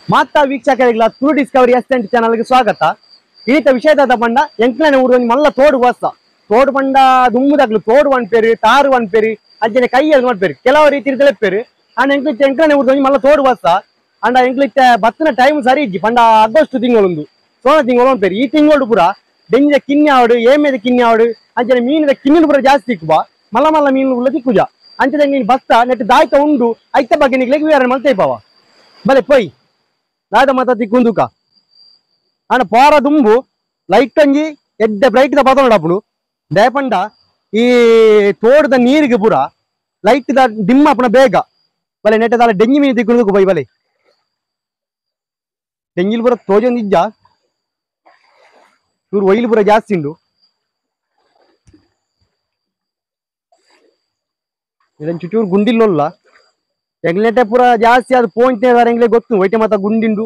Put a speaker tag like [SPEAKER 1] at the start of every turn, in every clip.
[SPEAKER 1] ಮಾತಾ ವೀಕ್ಷಕರಿಗಳ Tulu Discovery assistant channel ಗೆ ಸ್ವಾಗತ. ಈತ ವಿಷಯದ ಬಂಡ ಎಂಕ್ಲನೆ ಊರು ಮಲ್ಲ ತೋಡು ವಾಸ ತೋಡು ಬಂಡ ದುಮ್ಮದಾಗ್ಲು ತೋಡು ಒನ್ಪೇರು ತಾರು ಒನ್ಪೇರು ಅಂಚನೆ ಕೈಯಲ್ಲಿ ಮಾಡ್ಪೇರು ಕೆಲವು ರೀತಿ ಪೇರು ಅಂಡ್ ಎಂಕ್ಲಿತ್ತೆ ಎಂಕ್ಲನೆ ಊರು ಮಲ್ಲ ತೋಡು ವಾಸ ಅಂಡ ಎಂಕ್ಲಿತ್ತೆ ಬತ್ತಿನ ಟೈಮ್ ಸರಿ ಇಜ್ಜಿ ಪಂಡ ಆಗಸ್ಟ್ ತಿಂಗಳೊಂದು ಸೋನ ತಿಂಗಳು ಒನ್ಪೇರು ಈ ತಿಂಗಳು ಪೂರ ಡೆಂಜ ಕಿನ್ನಿ ಆವಡು ಏಮೇದ ಕಿನ್ನಿ ಆವಡು ಅಂಚನೆ ಮೀನಿದ ಕಿನ್ನಿನ ಪೂರ ಜಾಸ್ತಿ ತಿಕ್ಕುವ ಮಲ್ಲ ಮಲ್ಲ ಮೀನು ಉಳ್ಳ ತಿಕ್ಕುಜ ಅಂಚದಂಗೆ ಬಸ್ತ ನೆಟ್ ದಾಯ್ತ ಉಂಡು ಐತ ಬಗ್ಗೆ ನಿಗ್ಲಿಕ್ಕೆ ವಿವರಣೆ ಮಲ್ತೇ ಪಾವ ಬಲೆ ಪೊಯ್ ದಾದ ಮಾತ ತಿಕ್ಕೊಂದುಕ ಅಂಡ ಪಾರ ದುಂಬು ಲೈಟ್ ಅಂಜಿ ಎಡ್ಡೆ ಬ್ರೈಟ್ the ಪತ ನೋಡಪ್ಪಡು ದಯಪಂಡ ಈ ತೋಟದ ನೀರಿಗೆ ಪೂರ light the dim ಅಪ್ಪಣ ಬೇಗ ಬಲೆ ನೆಟ್ಟದಾಲ ಡೆಂಗಿ ಮೀನು ತಿಕ್ಕೊಂದುಕು ಬೈ ಬಲೆ ಡೆಂಗಿಲ್ ಪೂರ ತೋಜೊಂದು ಇಜ್ಜ ಇವ್ರು ಒಯ್ಲು ಪೂರ ಜಾಸ್ತಿ ಉಂಡು ಇದನ್ನು ಚುಚೂರು ಗುಂಡಿಲ್ಲೊಲ್ಲ ಎಂಗ್ಲೆಟೆ ಪೂರ ಜಾಸ್ತಿ ಅದು ಪೋಂಚೆ ಎಂಗ್ಲೆ ಗೊತ್ತು ವೈಟೆ ಮಾತ ಗುಂಡಿಂಡು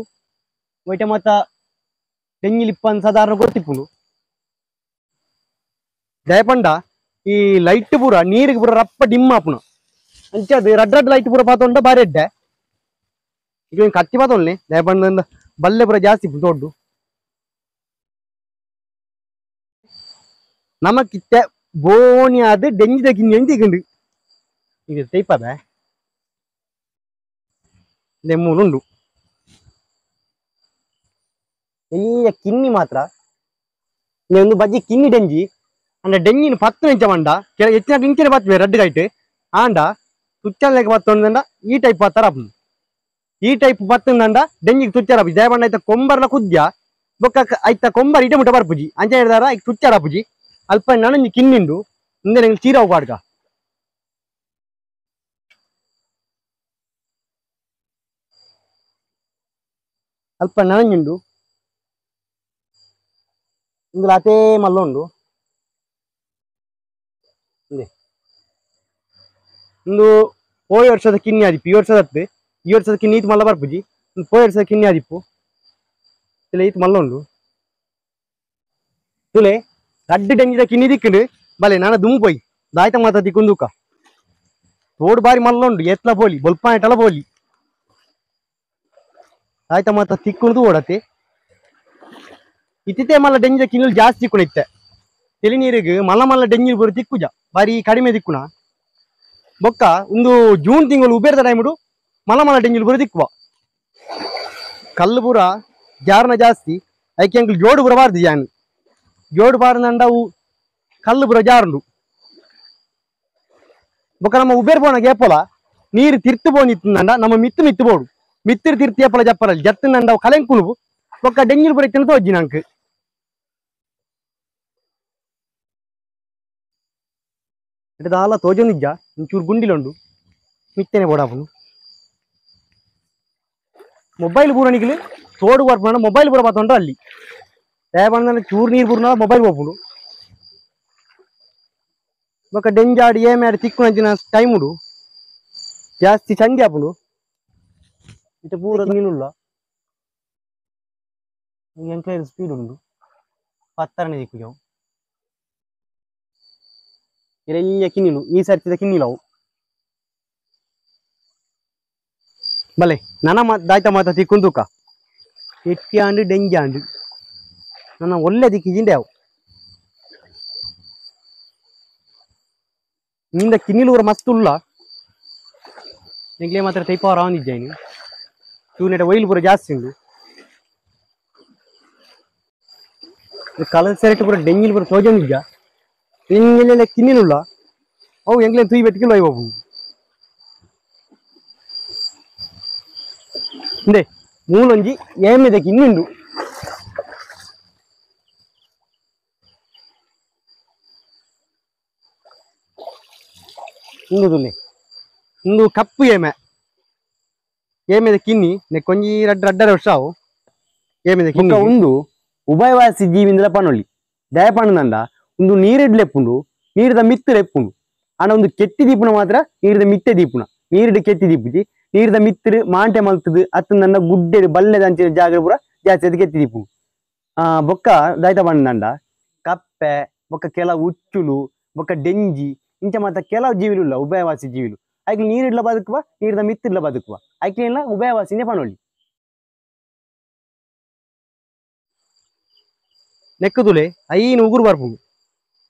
[SPEAKER 1] ವೈಟೆ ಮಾತ ತೆಂಗಿಲಿಪ್ಪನ್ ಸಾಧಾರಣ ಗೊತ್ತಿಪ್ಪುಂಡು ದಯಪಂಡ ಈ ಲೈಟ್ ಪೂರ ನೀರಿಗೆ ಪೂರ ರಪ್ಪ ಡಿಮ್ ಆಪುನು ಅಂಚೆ ಅದು ರಡ್ ರಡ್ ಲೈಟ್ ಪೂರ ಪಾತೊಂಡ ಬಾರಿ ಎಡ್ಡೆ ಈಗ ಕತ್ತಿ ಪಾತೊಲ್ನೆ ದಯಪಂಡ ಬಲ್ಲೆ ಪೂರ ಜಾಸ್ತಿ ದೊಡ್ಡ ನಮಕಿತ್ತೆ ಬೋಣಿ ಅದು ಡೆಂಜಿದ ಗಿನ್ನಿ ಎಂದಿಗಂಡು ಈಗ ತೈಪದ ಮೂರುಂಡು ಎಲ್ಲಿಯ ಕಿನ್ನಿ ಮಾತ್ರ ಒಂದು ಬಜ್ಜಿ ಕಿನ್ನಿ ಡೆಂಜಿ ಅಂಡ ಡೆಂಜಿನ 10 ಇಂಚ ಮಂಡ ಕೆಲ ಹೆಚ್ಚಿನ ಇಂಚಿನ ಪತ್ತು ರಡ್ಡು ಕೈಟ್ ಆಂಡ ತುಚ್ಚಲೇಕ ಪತ್ತೊಂದಂಡ ಈ ಟೈಪ್ ಪತ್ತರ ಈ ಟೈಪ್ ಪತ್ತಂದಂಡ ಡೆಂಜಿಗೆ ತುಚ್ಚಾರ ಜಯಬಂಡ ಐತ ಕೊಂಬರ್ಲ ಕುದ್ಯ ಬೊಕ್ಕ ಐತ ಕೊಂಬರ್ ಇಟ ಮುಟ ಬರ್ಪುಜಿ ಅಂಚ ಹಿಡ್ದಾರ ಈಗ ತುಚ್ಚಾರ ಪುಜಿ ಅಲ್ಪ ನನಂಜಿ ಕಿನ್ನಿಂಡು ಮುಂದೆ ನಂಗೆ ಚೀರಾವು ಪಾಡ್ಕ ಅಲ್ಪ ನನಂಜುಂಡು ಇಂదులో ಅತೇ ಮಲ್ಲ ಉಂಡು ಇಂದು ಪೋಯ ವರ್ಷದ ಕಿನ್ನಿ ಆದಿಪ್ಪು ಈ ವರ್ಷದ ಹತ್ತು ಈ ವರ್ಷದ ಕಿನ್ನಿ ಈತ್ ಮಲ್ಲ ಬರ್ಪುಜಿ ಪೋಯ ವರ್ಷದ ಕಿನ್ನಿ ಆದಿಪ್ಪು ಇಲ್ಲ ಈತ್ ಮಲ್ಲ ಉಂಡು ತುಲೆ ರಡ್ಡು ಡೆಂಜಿದ ಕಿನ್ನಿ ದಿಕ್ಕಂಡು ಬಲೆ ನಾನು ದುಂಬು ಪೋಯ್ ದಾಯ್ತ ಮಾತ ದಿಕ್ಕೊಂದುಕ ತೋಡು ಬಾರಿ ಮಲ್ಲ ಉಂಡು ಎತ್ಲ ಪೋಲಿ ಬೊಲ್ಪ ಎಟಲ ಪೋಲಿ ಆಯ್ತ ಮಾತ ತಿಕ್ಕೊಂಡು ಓಡತೆ ಇತ್ತಿತ್ತೆ ಮಲ್ಲ ಡೆಂಜಿದ ಕಿನ್ನಿಲು ಜಾಸ್ತಿ ತಿಕ್ಕುಣ ಇತ್ತೆ ತೆಲಿ ನೀರಿಗೆ ಮಲ್ಲ ಮಲ್ಲ ಡೆಂಜಿಲ್ ಬರೋ ತಿಕ್ಕುಜ ಬಾರಿ ಕಡಿಮೆ ತಿಕ್ಕುಣ ಬೊಕ್ಕ ಒಂದು ಜೂನ್ ತಿಂಗಳು ಉಬೇರ್ದ ಟೈಮುಡು ಮಲ್ಲ ಮಲ್ಲ ಡೆಂಜಿಲ್ ಬರೋ ತಿಕ್ಕುವ ಕಲ್ಲು ಪೂರ ಜಾರನ ಜಾಸ್ತಿ ಐಕೆ ಅಂಕಲ್ ಜೋಡು ಪೂರ ಬಾರ್ದು ಜಾನು ಜೋಡು ಬಾರ್ದಂಡ ಅವು ಕಲ್ಲು ಪೂರ ಜಾರುಂಡು ಬೊಕ್ಕ ನಮ್ಮ ಉಬೇರ್ ಪೋನ ಏಪೋಲ ನೀರು ತಿರ್ತು ಪೋನಿತ್ತಂಡ ನಮ್ಮ ಮಿತ್ತು ಮಿತ್ತು ಬೋಡು ಮಿತ್ತಿರ್ ತಿರ್ತಿ ಏಪಲ ಜಪ್ಪರಲ್ಲಿ ಜತ್ತಂಡ ಅವು ಕಲೆಂಕುಲು ಬೊಕ್ಕ ಡೆಂಜಿಲ್ ಪೂರ ಇತ್ತಿನ ತೋಜಿ ನಂಕ್ ದಾಲ ತೋಜೊಂದಿಜ್ಜ ಒಂಚೂರು ಗುಂಡಿಲುಂಡು ಮಿತ್ತನೆ ಬೋಡಾಪುನು ಮೊಬೈಲ್ ಪೂರ ನಿಕ್ಲು ತೋಡು ಬರ್ಪುಂಡ ಮೊಬೈಲ್ ಪೂರ ಪಾತೊಂಡು ಅಲ್ಲಿ ದಯಪಂಡ ಚೂರು ನೀರು ಪೂರ್ಣ ಮೊಬೈಲ್ ಪೋಪುಂಡು ಬೊಕ್ಕ ಡೆಂಜಾಡು ಏಮ್ಯಾಡು ತಿಕ್ಕುನಂಚಿನ ಟೈಮ್ ಉಂಡು ಜಾಸ್ತಿ ಚಂಡಿ ಆಪುಂಡು ಇತ್ತೆ ಪೂರ ನೀನುಲ್ಲ ಎಂಕ್ಲೈರ್ ಸ್ಪೀಡ್ ಉಂಡು ಪತ್ತರನೇ ದಿಕ್ಕು ಇರೆಲ್ಲ ಕಿನ್ನಿಲು ಈ ಸರ್ತಿದ ಕಿನ್ನಿಲವು ಬಲೆ ನನ್ನ ದಾಯ್ತ ಮಾತ ತಿಕ್ಕೊಂದುಕ ಎಟ್ಟಿ ಆಂಡು ಡೆಂಜಿ ಆಂಡು ನನ್ನ ಒಳ್ಳೆ ದಿಕ್ಕಿಜಿಂಡೆ ಅವು ನಿಂದ ಕಿನ್ನಿಲು ಊರ ಮಸ್ತ್ ಉಲ್ಲ ಎಂಗ್ಲೇ ಮಾತ್ರ ತೈಪಾವರ ಅವನಿದ್ದೇನೆ ಚೂನೆಟ ಒಯ್ಲು ಪೂರ ಜಾಸ್ತಿ ಉಂಡು ಕಲರ್ ಸೆರೆಟ್ ಪೂರ ಡೆಂಗಿಲ್ ಪೂರ ತೋಜೊಂದಿಜ್ಜ ಎಂಗೆಲ್ಲ ಕಿನ್ನಿಲುಲ್ಲ ಅವು ಎಂಗ್ಲೇ ತೂಯಿ ಬೆಟ್ಟಿಗೆ ಹೋಗು ಇಂದೆ ಮೂಲೊಂಜಿ ಏಮೆದ ಕಿನ್ನಿಂಡು ಇಂದು ತುಲೆ ಇಂದು ಕಪ್ಪು ಏಮೆ ಏಮೆದ ಕಿನ್ನಿ ಕೊಂಜಿ ರಡ್ಡ ರಡ್ಡರ ವರ್ಷ ಅವು ಏಮೆದ ಕಿನ್ನಿ
[SPEAKER 2] ಒಂದು ಉಭಯವಾಸಿ ಜೀವಿಂದಲ ಪನೊಳ್ಳಿ ದಯಪಣ್ಣಂದ ಒಂದು ನೀರಿಡ್ಲೆಪ್ಪುಂಡು ನೀರಿದ ಮಿತ್ತು ಲೆಪ್ಪುಂಡು ಆಂಡ ಒಂದು ಕೆತ್ತಿ ದೀಪುನ ಮಾತ್ರ ನೀರಿದ ಮಿತ್ತೆ ದೀಪುನ ನೀರಿಡ ಕೆತ್ತಿ ದೀಪುಜಿ ನೀರಿದ ಮಿತ್ತರು ಮಾಂಟೆ ಮಲ್ತದು ಅತ್ತ ನನ್ನ ಗುಡ್ಡೆ ಬಲ್ಲೆದ ಅಂಚಿನ ಜಾಗ ಪೂರ ಜಾಸ್ತಿ ಅದು ಕೆತ್ತಿ ದೀಪುಂಡು ಬೊಕ್ಕ ದಾಯ್ತ ಪಣ್ಣಂಡ ಕಪ್ಪೆ ಬೊಕ್ಕ ಕೆಲವು ಉಚ್ಚುಲು ಬೊಕ್ಕ ಡೆಂಜಿ ಇಂಚ ಮಾತ್ರ ಕೆಲವು ಜೀವಿಲು ಉಭಯವಾಸಿ ಜೀವಿಲು ಐಕ್ಲು ನೀರಿಡ್ಲ ಬದುಕುವ ನೀರಿದ ಮಿತ್ತಿಡ್ಲ ಬದುಕುವ ಐಕ್ಲೇನ ಉಭಯವಾಸಿನೇ ಪನೊಳ್ಳಿ.
[SPEAKER 1] ನೆಕ್ಕುದುಲೆ ಐನು ಉಗುರು ಬರ್ಪುಂಡು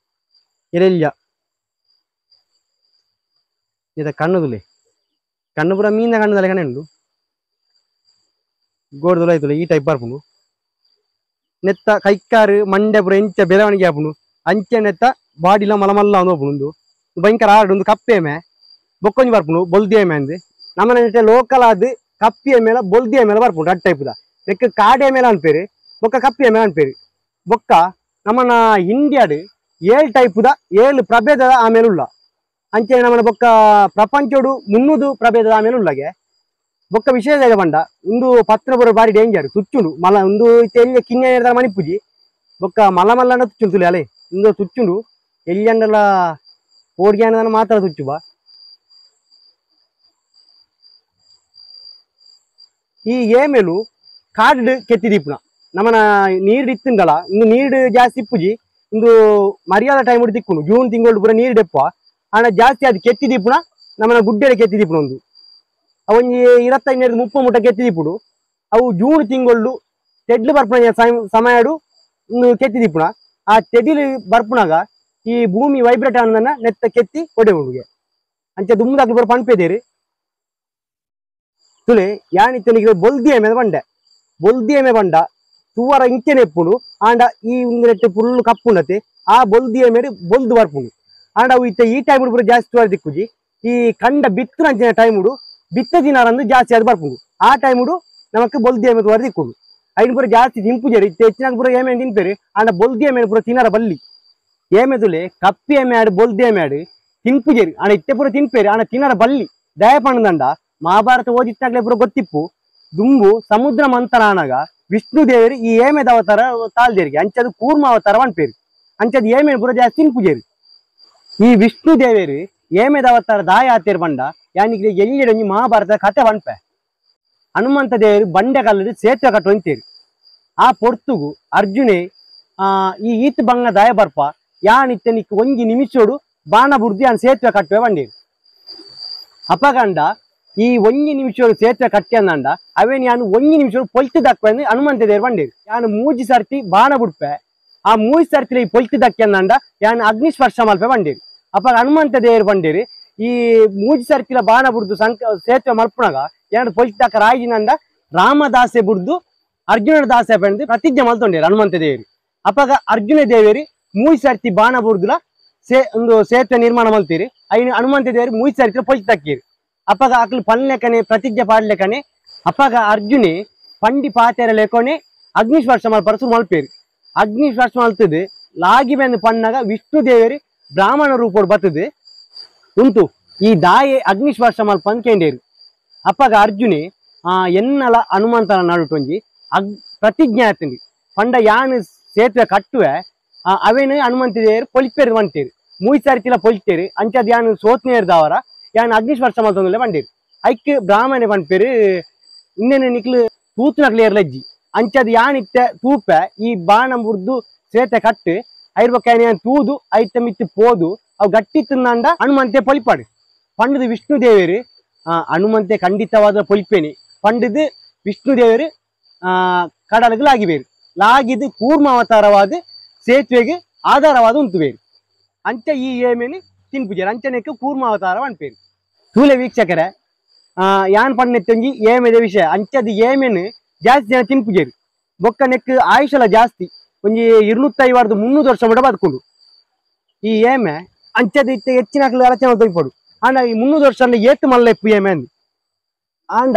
[SPEAKER 1] ಎರೆಲ್ಯ ಇದ ಕಣ್ಣುದುಲೆ ಕಣ್ಣು ಪೂರ ಮೀನ ಕಣ್ಣುದಲೆ ಕಣ್ಣು ಉಂಡು ಗೋಡ್ದುಲ ಐತುಲೆ ಈ ಟೈಪ್ ಬರ್ಪುಂಡು ನೆತ್ತ ಕೈಕಾರು ಮಂಡೆ ಪೂರ ಎಂಚ ಬೆಳವಣಿಗೆ ಆಪುಂಡು ಅಂಚೆ ನೆತ್ತ ಬಾಡಿಲ ಮಲಮಲ್ಲ ಒಂದು ಭಯಂಕರ ಆಡು ಒಂದು ಕಪ್ಪೆ ಮೇ ಬೊಕ್ಕೊಂಜಿ ಬರ್ಪುಂಡು ಬೊಲ್ದಿಯ ಮೇ ಅಂದು ನಮ್ಮ ನೆಟ್ಟೆ ಲೋಕಲ್ ಆದ್ ಕಪ್ಪಿಯ ಮೇಲೆ ಬೊಲ್ದಿಯ ಮೇಲೆ ಬರ್ಪುಂಡು ಅಡ್ ಟೈಪ್ದ ನೆಕ್ ಕಾಡೆ ಮೇಲೆ ಅನ್ಪೇರು ಬೊಕ್ಕ ಕಪ್ಪಿಯ ಮೇಲೆ ಅನ್ಪೇರು ಬೊಕ್ಕ ನಮ್ಮನ ಇಂಡಿಯಾಡು 7 ಟೈಪ್ದ 7 ಪ್ರಭೇದದ ಆಮೇಲೆ ಉಳ್ಳ ಅಂಚೆ ನಮ್ಮನ ಬೊಕ್ಕ ಪ್ರಪಂಚೋಡು 300 ಪ್ರಭೇದದ ಆಮೇಲೆ ಉಳ್ಳಗೆ ಬೊಕ್ಕ ವಿಶೇಷ ಬಂಡ ಒಂದು ಪತ್ರ ಬರೋ ಬಾರಿ ಡೇಂಜರ್ ತುಚ್ಚುಂಡು ಮಲ ಒಂದು ಎಲ್ಲಿ ಕಿನ್ಯ ಮಣಿಪುಜಿ ಬೊಕ್ಕ ಮಲ ಮಲ್ಲನ ತುಚ್ಚುಂಡು ತುಳಿ ಅಲೆ ಇಂದು ತುಚ್ಚುಂಡು ಎಲ್ಲಿ ಓಡ್ಗ್ಯಾನ ಮಾತ್ರ ತುಚ್ಚು ಬಾ ಈ ಏಮೇಲು ಕಾಡು ಕೆತ್ತಿ ದೀಪುನ ನಮ್ಮನ ನೀರು ಇತ್ತಂದಲ್ಲ ಇಂದು ನೀರು ಜಾಸ್ತಿ ಇಪ್ಪುಜಿ ಇಂದು ಮರ್ಯಾದ ಟೈಮ್ ತಿಕ್ಕುಂಡು ಜೂನ್ ತಿಂಗಳು ಪೂರ ನೀರು ಡೆಪ್ಪ ಆಂಡ ಜಾಸ್ತಿ ಅದು ಕೆತ್ತಿ ದೀಪುನ ನಮ್ಮನ ಗುಡ್ಡೆಡೆ ಕೆತ್ತಿ ದೀಪುನ ಒಂದು ಅವೊಂಜಿ 25 30 ಮುಟ್ಟ ಕೆತ್ತಿ ದೀಪುಡು ಅವು ಜೂನ್ ತಿಂಗಳು ತೆಡ್ಲು ಬರ್ಪುನ ಸಮಯಡು ಇಂದು ಕೆತ್ತಿ ದೀಪುನ ಆ ತೆಡಿಲು ಬರ್ಪುನಾಗ ಈ ಭೂಮಿ ವೈಬ್ರೇಟ್ ಆನದನ್ನ ನೆತ್ತ ಕೆತ್ತಿ ಒಡೆ ಉಂಡುಗೆ ಅಂಚೆ ದುಮ್ಮದಾಕ್ಲು ಬರೋ ಪನ್ಪೇದೇರಿ ತುಲೆ ಯಾನಿತ್ತನಿಗೆ ಬೊಲ್ದಿಯ ಮೇಲೆ ಬಂಡೆ ಬೊಲ್ದಿಯ ಮೇ ಬಂಡ ತುವರ ಇಂಚೆನೆ ಎಪ್ಪುಂಡು ಆಂಡ ಈ ಉಂದು ಫುಲ್ ಕಪ್ಪುಂಡತೆ ಆ ಬೊಲ್ದಿಯ ಮೇಲೆ ಬೊಲ್ದು ಬರ್ಪುಂಡು ಆಂಡ ಅವು ಇತ್ತ ಈ ಟೈಮ್ ಪೂರ ಜಾಸ್ತಿ ತುವರ ದಿಕ್ಕುಜಿ ಈ ಕಂಡ ಬಿತ್ತು ಅಂಚಿನ ಟೈಮುಡು ಬಿತ್ತ ದಿನಾರಂದು ಜಾಸ್ತಿ ಅದು ಬರ್ಪುಂಡು ಆ ಟೈಮುಡು ನಮಕ್ ಬೊಲ್ದಿಯ ಮೇಲೆ ತುವರ ದಿಕ್ಕುಂಡು ಐನು ಪೂರ ಜಾಸ್ತಿ ತಿಂಪುಜೇರಿ ಇತ್ತೆ ಹೆಚ್ಚಿನ ಪೂರ ಏಮೇನು ತಿನ್ಪೇರು ಆಂಡ ಬೊಲ್ದಿಯ ಮೇಲೆ ಪೂರ ತಿನ್ನರ ಬಲ್ಲಿ ಏಮೆ ತುಲೆ ಕಪ್ಪಿಯ ಮ್ಯಾಡು ಬೊಲ್ದಿಯ ಮ್ಯಾಡು ತಿನ್ಪುಜೇರಿ ಆಂಡ ಇತ್ತೆ ಪೂರ ತಿನ್ಪೇರು ಆಂಡ ತಿನ್ನರ ಬಲ್ಲಿ ದಯಪಣ್ಣದಂಡ ಮಹಾಭಾರತ ಓದಿತ್ತಾಗಲೇ ಪೂರ ಗೊತ್ತಿಪ್ಪು ದುಂಬು ಸಮುದ್ರ ಮಂಥನ ಆನಾಗ ವಿಷ್ಣು ದೇವರು ಈ ಏಮೆದ ಅವತಾರ ತಾಳ್ದೇರಿಗೆ ಅಂಚದು ಕೂರ್ಮ ಅವತಾರ ಅನ್ಪೇರು ಅಂಚದು ಏಮೆ ಪೂರ ಜಾಸ್ತಿ ತಿನ್ಪುಜೇರಿ ಈ ವಿಷ್ಣು ದೇವರು ಏಮೆದ ಅವತಾರ ದಾಯ ಆತೇರು ಬಂಡ ಯಾನಿಗೆ ಎಲ್ಲಿಡೊಂಜಿ ಮಹಾಭಾರತ ಕತೆ ಪನ್ಪೆ ಹನುಮಂತ ದೇವರು ಬಂಡೆ ಕಲ್ಲದು ಸೇತುವೆ ಕಟ್ಟುವಂತೇರು ಆ ಪೊರ್ತುಗು ಅರ್ಜುನೆ ಈ ಈತ್ ಬಂಗ ದಾಯ ಬರ್ಪ ಯಾನಿತ್ತೆ ನಿಕ್ ಒಂಜಿ ನಿಮಿಷೋಡು ಬಾಣ ಬುಡ್ದಿ ಆನ್ ಸೇತುವೆ ಕಟ್ಟುವೆ ಬಂಡೇರು ಅಪಗಂಡ ಈ ಒಂಜಿ ನಿಮಿಷೋಡು ಸೇತುವೆ ಕಟ್ಟಿ ಅಂದ ಅವೇನು ಯಾನು ಒಂಜಿ ನಿಮಿಷೋಡು ಪೊಲ್ತು ದಕ್ಕು ಹನುಮಂತ ದೇವರು ಬಂಡೇರು ಯಾನು ಮೂಜಿ ಸರ್ತಿ ಬಾಣ ಬುಡ್ಪೆ ಆ ಮೂಜಿ ಸರ್ತಿ ಈ ಪೊಲ್ತು ದಕ್ಕಿ ಅಂದ ಯಾನು ಅಗ್ನಿಸ್ಪರ್ಶ ಮಲ್ಪೆ ಬಂಡೇರು ಅಪ್ಪ ಹನುಮಂತ ದೇವರು ಬಂಡೇರು ಈ ಮೂಜಿ ಸರ್ತಿಲ ಬಾಣ ಬುಡ್ದು ಸೇತುವೆ ಮಲ್ಪುನಾಗ ಯಾನು ಪೊಲ್ತು ದಕ್ಕ ರಾಯಿಜಿನಂದ ರಾಮದಾಸೆ ಬುಡ್ದು ಅರ್ಜುನನ ದಾಸೆ ಬಂದು ಪ್ರತಿಜ್ಞೆ ಮಲ್ತೊಂಡೇರು ಹನುಮಂತ ದೇವರು ಅಪ್ಪಾಗ ಅರ್ಜುನ ದೇವರು ಮೂಜಿ ಸರ್ತಿ ಬಾಣ ಬುಡ್ದುಲ ಒಂದು ಸೇತುವೆ ನಿರ್ಮಾಣ ಮಲ್ತೀರಿ ಐನು ಹನುಮಂತ ದೇವರು ಮೂಜಿ ಸರ್ತಿ ಪೊಲ್ತು ದಕ್ಕೀರಿ ಅಪ್ಪಾಗ ಅಕ್ಲು ಪನ್ಲೆಕನೆ ಪ್ರತಿಜ್ಞೆ ಪಾಡ್ಲೆಕನೆ ಅಪ್ಪಾಗ ಅರ್ಜುನೆ ಪಂಡಿ ಪಾತೆರ ಲೇಕೊನೆ ಅಗ್ನಿಸ್ಪರ್ಶ ಮಲ್ಪರ ಶುರು ಮಲ್ಪೇರು ಅಗ್ನಿಸ್ಪರ್ಶ ಮಲ್ತದೆ ಲಾಗಿ ಬಂದು ಪಣ್ಣಾಗ ವಿಷ್ಣು ದೇವರು ಬ್ರಾಹ್ಮಣ ರೂಪೋಡು ಬರ್ತದೆ ಉಂಟು ಈ ದಾಯೆ ಅಗ್ನಿಸ್ಪರ್ಶ ಮಲ್ಪ ಅಂತ ಕೇಂಡೇರು ಅಪ್ಪಾಗ ಅರ್ಜುನೆ ಎನ್ನಲ ಹನುಮಂತನ ನಡುಟೊಂಜಿ ಪ್ರತಿಜ್ಞೆ ಆತಂಡಿ ಪಂಡ ಯಾನು ಸೇತುವೆ ಕಟ್ಟುವೆ ಅವೇನು ಹನುಮಂತ ದೇವರು ಪೊಲಿಪೇರು ಅಂತೀರಿ ಮೂಯಿ ಸರ್ತಿಲ ಪೊಲಿತೇರು ಅಂಚದು ಯಾನು ಸೋತ್ನೇರ್ದವರ ಯಾನು ಅಗ್ನಿಸ್ಪರ್ಶ ಮಲ್ತೊಂದುಲ್ಲ ಬಂಡೇರು ಐಕ್ ಬ್ರಾಹ್ಮಣೆ ಪನ್ಪೇರು ಇನ್ನೇನು ನಿಕ್ಲು ತೂತುನಕ್ಲು ಏರ್ಲಜ್ಜಿ ಅಂಚದು ಯಾನಿತ್ತೆ ತೂಪೆ ಈ ಬಾಣ ಮುರಿದು ಸೇತೆ ಕಟ್ಟು ಐರ್ಬೊಕ್ಕ ಯಾನ್ ತೂದು ಐತ ಮಿತ್ತು ಪೋದು ಅವು ಗಟ್ಟಿ ತಿನ್ನಂಡ ಹನುಮಂತೆ ಪೊಲಿಪಾಡು ಪಂಡದು ವಿಷ್ಣು ದೇವರು ಹನುಮಂತೆ ಖಂಡಿತವಾದ ಪೊಲಿಪೇನಿ ಪಂಡದು ವಿಷ್ಣು ದೇವರು ಕಡಲಿಗೆ ಲಾಗಿಬೇರು ಲಾಗಿದ್ದು ಕೂರ್ಮ ಅವತಾರವಾದ ಸೇತುವೆಗೆ ಆಧಾರವಾದ ಉಂಟುಬೇರು ಅಂಚ ಈ ಏಮೇನು ತಿನ್ಪುಜೇರು ಅಂಚನೆಕ್ಕೆ ಕೂರ್ಮ ಅವತಾರ ಅನ್ಪೇರು ತೂಲೆ ವೀಕ್ಷಕರೇ ಯಾನ್ ಪಣ್ಣೆತ್ತೊಂಜಿ ಏಮೆದ ವಿಷಯ ಅಂಚದು ಏಮೇನು ಜಾಸ್ತಿ ಜನ ತಿನ್ಪುಜೇರು ಬೊಕ್ಕ ನೆಕ್ ಆಯುಷಲ ಜಾಸ್ತಿ ಒಂಜಿ 250 300 ವರ್ಷ ಮುಟ ಬದುಕೊಂಡು ಈ ಏಮೆ ಅಂಚದು ಇತ್ತೆ ಹೆಚ್ಚಿನ ಆಲೋಚನೆ ತೊಯ್ಪಡು ಆಂಡ ಈ 300 ವರ್ಷ ಅಂದ್ರೆ ಏತು ಮಲ್ಲ ಇಪ್ಪು ಏಮೆ ಅಂದು ಆಂಡ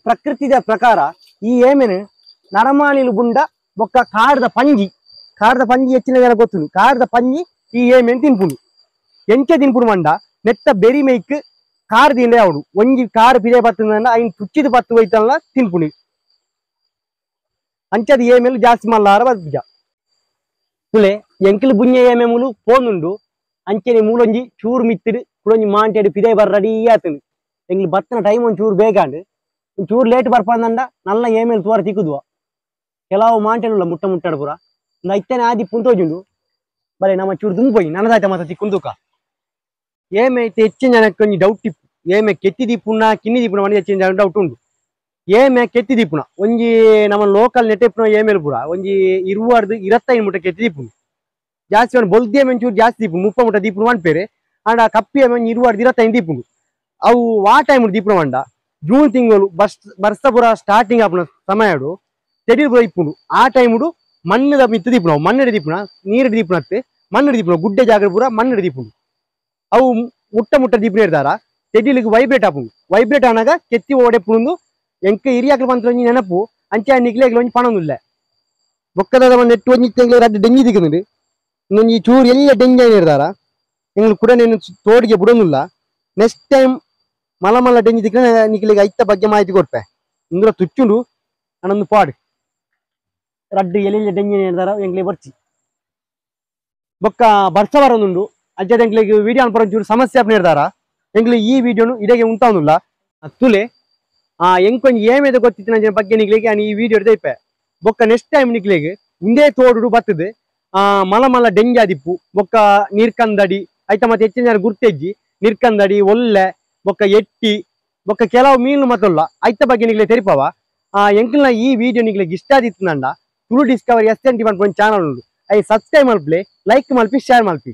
[SPEAKER 1] ಪ್ರಕೃತಿದ ಪ್ರಕಾರ ಈ ಏಮೆನು ನರಮಾನಿಲು ಬುಂಡ ಬೊಕ್ಕ ಕಾಡ್ದ ಪಂಜಿ ಕಾಡ್ದ ಪಂಜಿ ಹೆಚ್ಚಿನ ಜನ ಗೊತ್ತುಂಡು ಕಾಡ್ದ ಪಂಜಿ ಈ ಏಮೆನ್ ತಿನ್ಪುಂಡು ಎಂಚ ತಿನ್ಪುಡು ಮಂಡ ನೆತ್ತ ಬೆರಿ ಮೇಯ್ಕ್ ಕಾರ್ ತಿಂಡೆ ಅವಡು ಒಂಜಿ ಕಾರ್ ಪಿದೆ ಬತ್ತಂದ ಐನ್ ತುಚ್ಚಿದ ಪತ್ತು ಹೋಯ್ತಲ್ಲ ತಿನ್ಪುಣಿ ಅಂಚದ ಏಮೇಲು ಜಾಸ್ತಿ ಮಲ್ಲಾರ ಬಜ್ಜ ತುಲೆ ಎಂಕಿಲು ಬುಂಜೆ ಏಮೆ ಮೂಲು ಪೋನುಂಡು ಅಂಚನೆ ಮೂಲೊಂಜಿ ಚೂರು ಮಿತ್ತಿಡು ಕುಡೊಂಜಿ ಮಾಂಟೆಡು ಪಿದೆ ಬರ್ ರೆಡಿ ಆತನು ಎಂಗ್ಲು ಬತ್ತನ ಟೈಮ್ ಒಂದು ಚೂರು ಬೇಗಾಂಡು ಚೂರು ಲೇಟ್ ಬರ್ಪಂದಂಡ ನಲ್ಲ ಏಮೇಲು ತೋರ ತಿಕ್ಕುದುವ ಕೆಲವು ಮಾಂಟೆಡುಲ್ಲ ಮುಟ್ಟ ಮುಟ್ಟಾಡು ಪೂರ ಐತನೆ ಆದಿ ಪುಂತೋಜುಂಡು ಬಲೆ ನಮ್ಮ ಚೂರು ದುಂಪೋಯಿ ನನ್ನದಾಯ್ತ ಮಾತ್ರ ತಿಕ್ಕೊಂದುಕ ಏಮೆ ಐತೆ ಹೆಚ್ಚಿನ ಜನಕ್ಕೆ ಒಂಜಿ ಡೌಟ್ ಇಪ್ಪು ಏಮೆ ಕೆತ್ತಿ ದೀಪುಣ್ಣ ಕಿನ್ನಿ ದೀಪುಣ್ಣ ಮನೆ ಹೆಚ್ಚಿನ ಜನ ಡೌಟ್ ಉಂಡು ಏಮೆ ಕೆತ್ತಿ ದೀಪುನ ಒಂಜಿ ನಮ್ಮ ಲೋಕಲ್ ನೆಟ್ಟೆಪ್ಪುನ ಏಮೇಲ್ ಪೂರ ಒಂಜಿ 20 25 ಮುಟ್ಟ ಕೆತ್ತಿ ದೀಪುನು ಜಾಸ್ತಿ ಒಂದು ಬೊಲ್ದಿ ಏಮೆ ಒಂಚೂರು ಜಾಸ್ತಿ ದೀಪುನು 30 ಮುಟ್ಟ ದೀಪುನು ಪನ್ಪೇರು ಆಂಡ ಕಪ್ಪಿ ಏಮೆ ಒಂಜಿ 20 25 ದೀಪುನು ಅವು ವಾ ಟೈಮ್ ದೀಪುನ ಪಂಡ ಜೂನ್ ತಿಂಗಳು ಬರ್ಸ ಪೂರ ಸ್ಟಾರ್ಟಿಂಗ್ ಆಪುನ ಸಮಯಡು ತೆಡಿಲ್ ಪೂರ ಇಪ್ಪುಂಡು ಆ ಟೈಮುಡು ಮಣ್ಣದ ಮಿತ್ತು ದೀಪುನ ಮಣ್ಣಡಿ ದೀಪುನ ನೀರು ದೀಪುನತ್ತೆ ಮಣ್ಣಡಿ ದೀಪುನ ಗುಡ್ಡೆ ಜಾಗ ಪೂರ ಮಣ್ಣಡಿ ದೀಪುಂಡು ಅವು ಮುಟ್ಟ ಮುಟ್ಟ ದೀಪುನ ಇರ್ತಾರ ತೆಡಿಲಿಗೆ ವೈಬ್ರೇಟ್ ಆಪುಂಡು ವೈಬ್ರೇಟ್ ಆನಾಗ ಕೆತ್ತಿ ಓಡೆಪ್ಪುಂಡು ಎಂಕ ಹಿರಿಯಾಕ್ಲು ಪಂತ ಒಂಜಿ ನೆನಪು ಅಂಚೆ ನಿಕ್ಲೆಗ್ಲ ಒಂಜಿ ಪಣೊಂದುಲ್ಲ ಬೊಕ್ಕದ ಒಂದು ನೆಟ್ಟು ಒಂಜಿ ತಿಂಗ್ಳು ರಡ್ಡ್ ಡೆಂಗಿ ದಿಕ್ಕುಂಡು ಇನ್ನೊಂಜಿ ಚೂರು ಎಲ್ಲ ಡೆಂಗಿ ಇರ್ತಾರ ಎಂಗ್ಲು ಕೂಡ ನೇನು ತೋಡಿಗೆ ಬಿಡೋದಿಲ್ಲ ನೆಕ್ಸ್ಟ್ ಟೈಮ್ ಮಲ ಮಲ್ಲ ಡೆಂಗಿ ದಿಕ್ಕ ನಿಕ್ಲೆಗ್ ಐತ ಬಗ್ಗೆ ಮಾಹಿತಿ ಕೊಡ್ಪೆ ಇಂದ್ರ ತುಚ್ಚುಂಡು ಅಣ್ಣೊಂದು ಪಾಡು ರಡ್ಡ್ ಎಲೆಲ್ಲ ಡೆಂಗಿ ಇರ್ತಾರ ಎಂಗ್ಲೆ ಬರ್ಚಿ ಬೊಕ್ಕ ಬರ್ಸ ಬರೋದುಂಡು ಅಜ್ಜದ ಎಂಕ್ಲೆಗ್ ವಿಡಿಯೋ ಅನ್ಪರ ಒಂಚೂರು ಸಮಸ್ಯೆ ಆಪುನ ಇರ್ತಾರ ಎಂಗ್ಲು ಈ ವಿಡಿಯೋನು ಇಡೆಗೆ ಉಂಟಾವುದಿಲ್ಲ ತುಲೆ ಎಂಕೊಂಜಿ ಏಮೇದ ಗೊತ್ತಿತ್ತಿನ ಬಗ್ಗೆ ನಿಕ್ಲೆಗ್ ಈ ವಿಡಿಯೋ ಇಪ್ಪೆ ಬೊಕ್ಕ ನೆಕ್ಸ್ಟ್ ಟೈಮ್ ನಿಕ್ಲೆಗ್ ಉಂದೇ ತೋಡುಡು ಬತ್ತದು ಮಲ ಮಲ ಡೆಂಗಿ ಆದಿಪ್ಪು ಬೊಕ್ಕ ನೀರ್ಕಂದಡಿ ಐತ ಮತ್ತೆ ಹೆಚ್ಚಿನ ಜನ ಗುರ್ತೆಜ್ಜಿ ನೀರ್ಕಂದಡಿ ಒಲ್ಲೆ ಬೊಕ್ಕ ಎಟ್ಟಿ ಬೊಕ್ಕ ಕೆಲವು ಮೀನು ಮತ್ತೊಲ್ಲ ಐತ ಬಗ್ಗೆ ನಿಕ್ಲೆ ತೆರಿಪವ ಎಂಕಲ್ನ ಈ ವಿಡಿಯೋ ನಿಕ್ಲೆಗ್ ಇಷ್ಟ ಆದಿತ್ತಿನಂಡ ತುಳು ಡಿಸ್ಕವರಿ ಎಸ್ ಎನ್ ಟಿ ಪನ್ಪುನ ಚಾನಲ್ ಉಂಡು I subscribe ಮಲ್ಪಲೆ ಲೈಕ್ ಮಲ್ಪಿ ಶೇರ್ ಮಲ್ಪಿ.